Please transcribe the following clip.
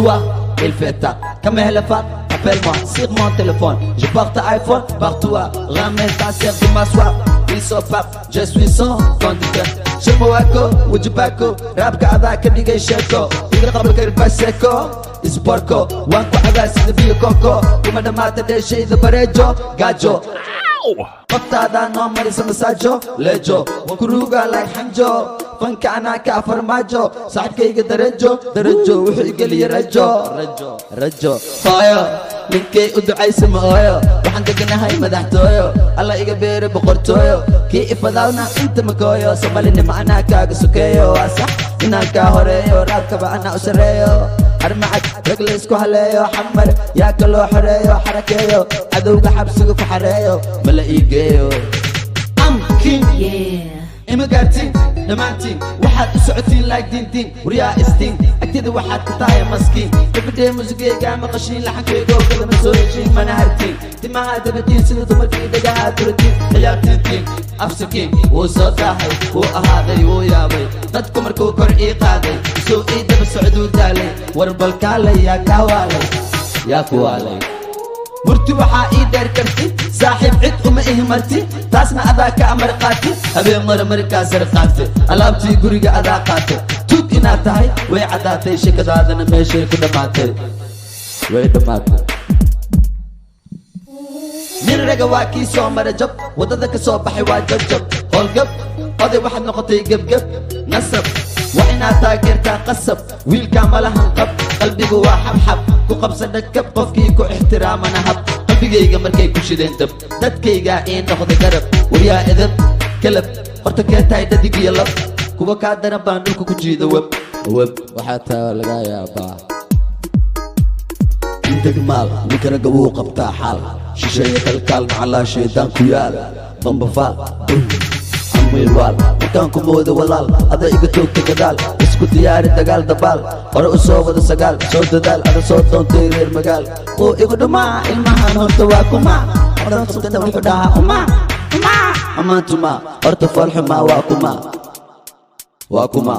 Toi, il fait tard. Comme elle est appelle-moi sur mon téléphone. Je porte iPhone par toi. Ramène ta sœur de m'asseoir. Ils sont pas, je suis son conducteur. Je m'wako, wajibako, rapka adaa ka dhigay sheeko. Iga qabalka irbaseko, isborko, waan ku cabaa sida biyo koko. Kuma dhammaata dheeshayda bareejo, gaajo. Qoftaada noo marisa masaajo, leejo. Kuruga like xanjo, fanka anaa ka farmaajo. Saaxiibkayga darajo, darajo, wuxuu igeliya rajo, rajo, rajo. Hooyo, ninkay u ducaysa ma ooyo. Waxaan deganahay madaxtooyo, alla iga beere boqortooyo. Kii ifadaawna inta makooyo, soomaalinima anaa kaaga sokeeyo. Waa sax inaan kaa horeeyo, raabkaba anaa u sarreeyo. Armacad rag la isku haleeyo, xamar yaa kaloo xoreeyo, xarakeeyo, cadowga xabsiga ku xareeyo, ma la ii geeyo. I'm king. Yeah. Ima gaartiin dhammaantiin waxaad u socotiin like diintiin waryaa istiin agteeda waxaad ka tahay maskiin gabadhee musigeygaa maqashiin laxankeygoo kalama soo heshiin mana hartiin timaha dabatiin sida dumarkii dhagaha turatiin ciyaartiintiin afsakiin wuu soo daahay wuu ahaaday wuu yaabay dadku markuu kor ii qaaday isuu ii daba socduu daalay war balkaalay yaa kaa waalay yaa ku waalay murti waxaa ii dheer karti saaxiib cid uma ihi marti taasna adaa ka amar qaati habeen mara markaa sar qaate alaabtii guriga adaa qaate tuug inaad tahay way caddaatay shekadaadana meeshay ku dhammaatay way dhammaatay nin raga waa kii soo mara jab waddada ka soo baxay waa jabjab howlgab oday waxaad noqotay gebgeb nasab waa inaad taageertaa qasab wiilkaa malahan qab qalbigu waa xabxab ku qabsa dhakab qofkii ku ixtiraamana hab qalbigayga markay ku shideen dab dadkaygaa ii noqda garab waryaa edab kalab horta kee tahay dhadig iyo lab kuwa kaa daran baan dhulka ku jiida web web waxaa taa laga yaabaa intagmaal ninkana gabuu qabtaa xaal shisheeye kalkaal macalaa shaydaan ku yaal bambafaal amiirwaal markaan ku mooda walaal ada iga toogta gadaal isku diyaari dagaal dabaal hore u soo wada sagaal soo dadaal ada soo doontay reer magaal uu igu dhumaa ilmahan horta waa kuma hadan qabtana wuxuu dhahaa uma uma amaantuma horta foolxumaa waa kuma waa kuma.